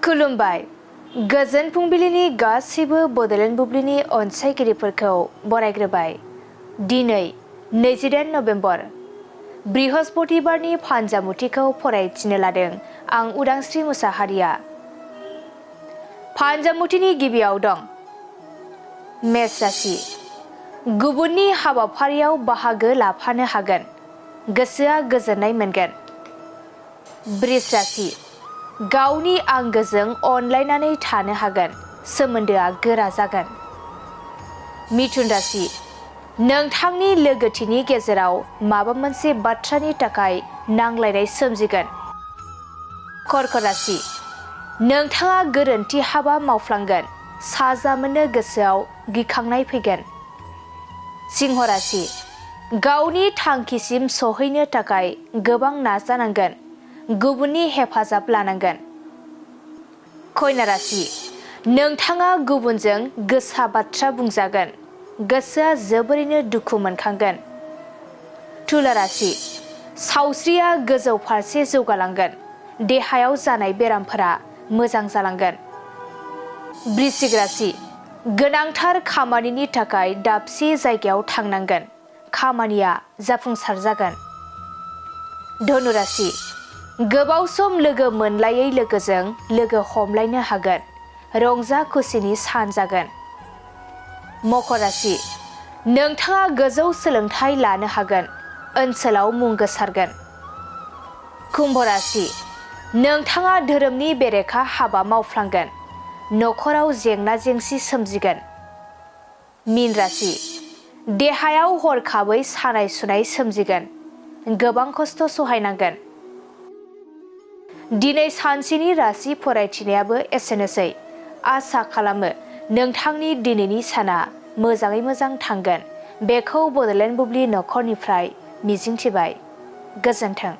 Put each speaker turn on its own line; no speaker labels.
खुलुमबाय गोजोन फुंबिलिनि गासैबो बड'लेण्ड बुब्लिनि अनसायगिरिफोरखौ बरायग्रोबाय। दिनै 28 नभेम्बर बृहस्पतिबारनि फानजामुथिखौ फरायथिनो लादों आं उदांस्रि मुसाहारिया। फानजामुथिनि गिबियाव दं मेष राशि। गुबुननि हाबाफारियाव बाहागो लाफानो हागोन, गोसोआ गोजोननाय मोनगोन। वृष राशि। गावनि आंगोजों अनलायनानै थानो हागोन, सोमोन्दोआ गोरा जागोन। मिथुन राशि। नोंथांनि लोगोथिनि गेजेराव माबा मोनसे बाथ्रानि थाखाय नांलायनाय सोमजिगोन। कर्क राशि। नोंथाङा गोरोन्थि हाबा मावफ्लांगोन, साजा मोननो गोसोआव गिखांनाय फैगोन। सिंह राशि। गावनि थांखिसिम सहैनो थाखाय गोबां नाजानांगोन, गुबुननि हेफाजाब लानांगोन। कन्या राशि। नोंथाङा गुबुनजों गोसा बाथ्रा बुंजागोन, गोसोआ जोबोरैनो दुखु मोनखांगोन। तुला राशि। सावस्रिया गोजौ फारसे जौगालांगोन, देहायाव जानाय बेरामफोरा मोजां जालांगोन। वृश्चिक राशि। गोनांथार खामानिनि थाखाय दाबसे जायगायाव थांनांगोन, खामानिया जाफुंसार जागोन। धनु राशि। गोबाव सम लोगो मोनलायै लोगोजों लोगो हमलायनो हागोन, रंजा खुसिनि सान जागोन। मकर राशि। नोंथाङा गोजौ सोलोंथाइ लानो हागोन, ओनसोलाव मुं गोसारगोन। कुम्भ राशि। नोंथाङा धोरोमनि बेरेखा हाबा मावफ्लांगोन, नखराव जेंना जेंसि सोमजिगोन। मीन राशि। देहायाव हरखाबै सानाय सुनाय सोमजिगोन, गोबां खस्थ' सहायनांगोन। दिनै सानसेनि राशि फरायथिनायाबो एसेनोसै। आसा खालामो नोंथांनि दिनैनि साना मोजाङै मोजां थांगोन, बेखौ बड'लेण्ड बुब्लि नखरनिफ्राय मिजिंथिबाय। गोजोन्थों।